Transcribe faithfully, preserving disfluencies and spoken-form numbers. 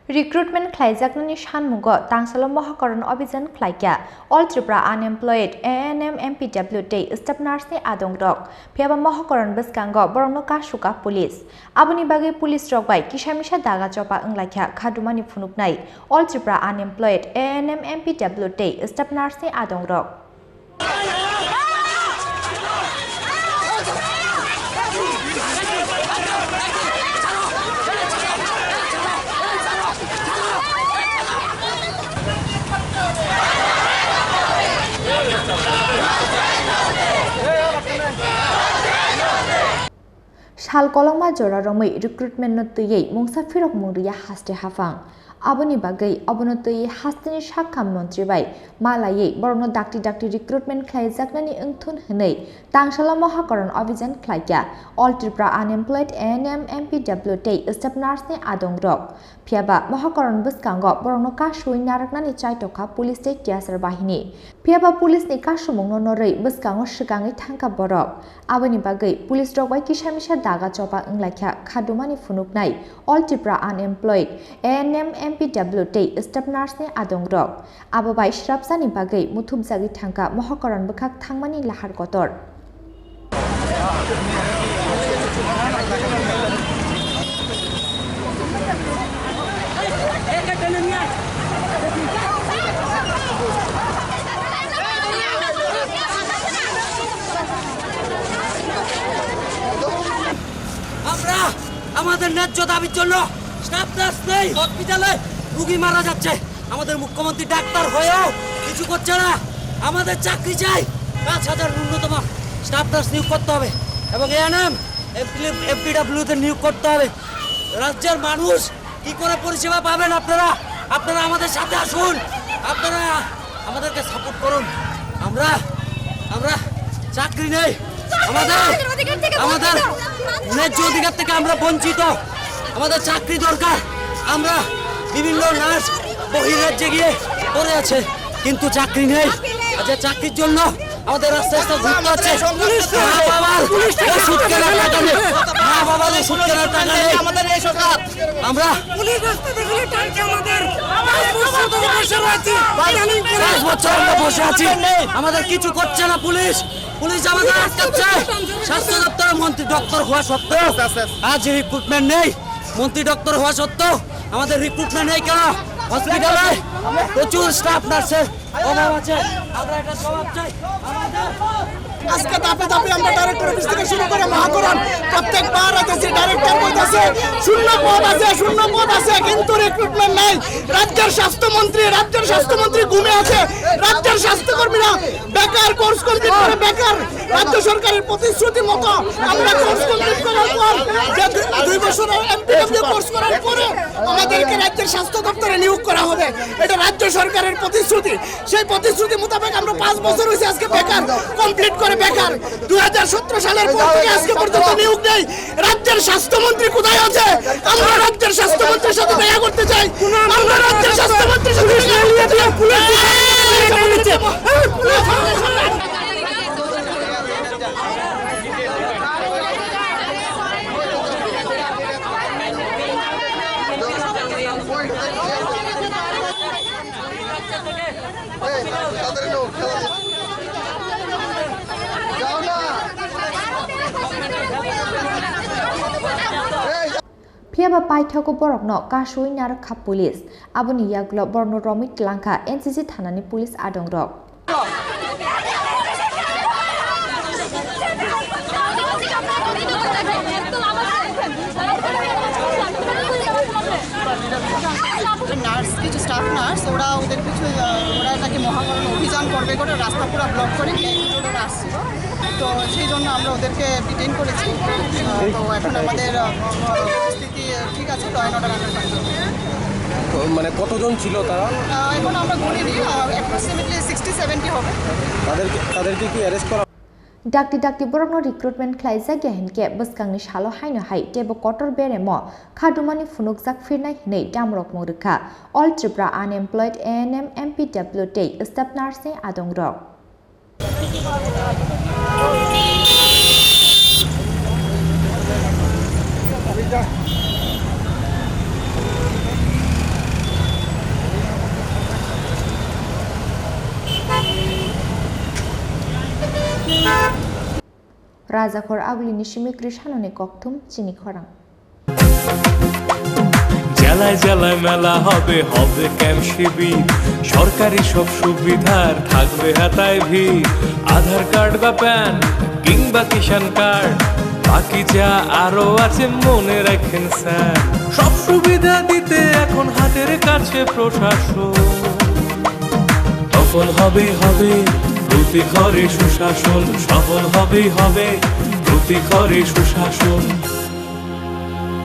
Recruitment khlaijaknani sanmungo tangsalo mohakoron obhijan khlaikha All Tripura Unemployed, A N M, M P W tei staff nurse ni adongrok. Phiyaba mohakoron bwskango borokno kasukha police. Aboni bagwi police rok bai kisa misa daga chopa wnglaikha khadumani phunuknai All Tripura Unemployed, A N M, M P W tei staff nurse ni adongrok. Sal kolokma jora romwi recruitment no twiwi mungsa phirok mung rwya haste haphang. Aboni bagwi obono twiwi hasteni sakha montri bai ma laiwi borokno dakti dakti recruitment khlaijaknani wngthun hwnwi tangsalo mohakoron obhijan khlaikha All Tripura Unemployed A N M, M P W tei staff nurse ni adongrok. Phiyaba mohakoron bwskango borokno kasui narwknani chaitokha police tei T S R bahini. Phiyaba police ni kasumungno norwi bwskango swkangwi thangkha borok. Aboni bagwi police rok bai kisa misa daga chopa wnglaikha khadumani phunuknai All Tripura Unemployed, A N M, M P W tei staff nurse ni adongrok. Abo bai srapsani bagwi muthubjagwi thangkha mohakoron bwkhak thangmani lahar kotor. আমরা আমাদের ন্যায্য দাবির জন্য staff nurse নেই, হসপিটালে রুগী মারা যাচ্ছে। আমাদের মুখ্যমন্ত্রী ডাক্তার হয়েও কিছু করছে না। আমাদের চাকরি চাই, পাঁচ হাজার ন্যূনতম স্টাফ নার্স নিয়োগ করতে হবে এবং এএনএম, এমপিডব্লিউতে নিয়োগ করতে হবে। রাজ্যের মানুষ কি করে পরিষেবা পাবেন আপনারা? আপনারা আমাদের সাথে আসুন, আপনারা আমাদেরকে সাপোর্ট করুন। আমরা আমরা চাকরি নেই, আমাদের আমাদের ন্যায্য অধিকার থেকে আমরা বঞ্চিত। আমাদের চাকরি দরকার। আমরা বিভিন্ন নার্স বহিরাজ্যে গিয়ে পড়ে আছে, কিন্তু চাকরি নেই। আর যে চাকরির জন্য আমাদের রাস্তায় রাস্তায় ঘুরতে হচ্ছে। মা বাবার ওষুধ কেনার টাকা নেই, মা বাবার ওষুধ কেনার টাকা নেই। আমরা পুলিশ রাস্তা দেখলে টানছে আমাদের। পাঁচ বছর ধরে বসে রয়েছি। পাঁচ বছর আমরা বসে আছি, আমাদের কিছু করছে না পুলিশ। পুলিশ আমাদের আটকাচ্ছে। স্বাস্থ্য দপ্তরের মন্ত্রী ডক্টর হওয়া সত্ত্বেও আজ রিক্রুটমেন্ট নেই। মন্ত্রী ডক্টর হওয়া সত্ত্বেও আমাদের রিক্রুটমেন্ট নেই কেন? হসপিটালে প্রচুর স্টাফ নার্সের অভাব আছে, আমরা এটা জবাব চাই। আজকে ধাপে ধাপে আমরা ডাইরেক্টর অফিস থেকে শুরু করে মহাকরণ প্রত্যেকবার আইতেছি, ডাইরেক্টর বলতেছে শূন্য পদ আছে, শূন্য পদ আছে, কিন্তু রিক্রুটমেন্ট নাই। রাজ্যের স্বাস্থ্যমন্ত্রী, রাজ্যের স্বাস্থ্যমন্ত্রী ঘুমে আছে, রাজ্যের স্বাস্থ্যকর্মীরা বেকার, কোর্স কমপ্লিট করে বেকার। রাজ্য সরকারের প্রতিশ্রুতি মতো আমরা কোর্স কমপ্লিট করার পর, যে দুই, দুই বছর এমপিডব্লিউ কোর্স করার পরে আমাদেরকে রাজ্যের স্বাস্থ্য দপ্তরে নিয়োগ করা হবে, এটা রাজ্য সরকারের প্রতিশ্রুতি। সেই প্রতিশ্রুতি মোতাবেক আমরা পাঁচ বছর হয়েছে আজকে বেকার, কমপ্লিট করে বেকার। দুই হাজার সতেরো সালের পর থেকে আজকে পর্যন্ত নিয়োগ নেই। রাজ্যের স্বাস্থ্যমন্ত্রী কোথায় আছে? আমরা রাজ্যের স্বাস্থ্যমন্ত্রীর সাথে দেখা করতে চাই। আমরা রাজ্যের স্বাস্থ্যমন্ত্রীর সাথে দেখা করতে চাই। Phiyaba paithago borokno kasui narwkha police. Aboni yagulo borokno romwi twlangkha N C C thanani police adongrok. Nurse, কিছু স্টাফ নার্স, ওরা ওদের কিছু, আহ, ওরা নাকি মহাকরণ অভিযান করবে, গোটা রাস্তা পুরো ব্লক করে ব্ল্যাক ওরা আসছিল। তো সেই জন্য আমরা ওদেরকে ডিটেইন করেছি। আহ, তো এখন আমাদের, আহ, পরিস্থিতি, আহ, ঠিক আছে, law and order under control. তো, মানে, কতজন ছিল তারা? আহ, এখন আমরা গুনিনি, আহ, অ্যাপ্রক্সিমেটলি সিক্সটি সেভেন্টি হবে। তাদেরকে, তাদেরকে কি অ্যারেস্ট করা? Dakti dakti borokno recruitment khlaijak ya hinkhe bwskangni salo haino hai teibo kotor beremo khadumani phunukjak phirnai hwnwi damrokmung rwkha All Tripura Unemployed A N M, M P W tei staff nurse ni adongrok. Rajakhor Agulini simi kwrwi sanoni kokthum chini khorang. জেলায় জেলায় মেলা হবে, হবে ক্যাম্প শিবির, সরকারি সব সুবিধার থাকবে হাতায় ভিড়। আধার কার্ড বা প্যান কিংবা কিষাণ কার্ড, বাকি যা আরো আছে মনে রাখেন স্যার। সব সুবিধা দিতে এখন হাতের কাছে প্রশাসন। সফল হবে, হবে প্রতি ঘরে সুশাসন, সফল হবে, হবে প্রতি ঘরে সুশাসন।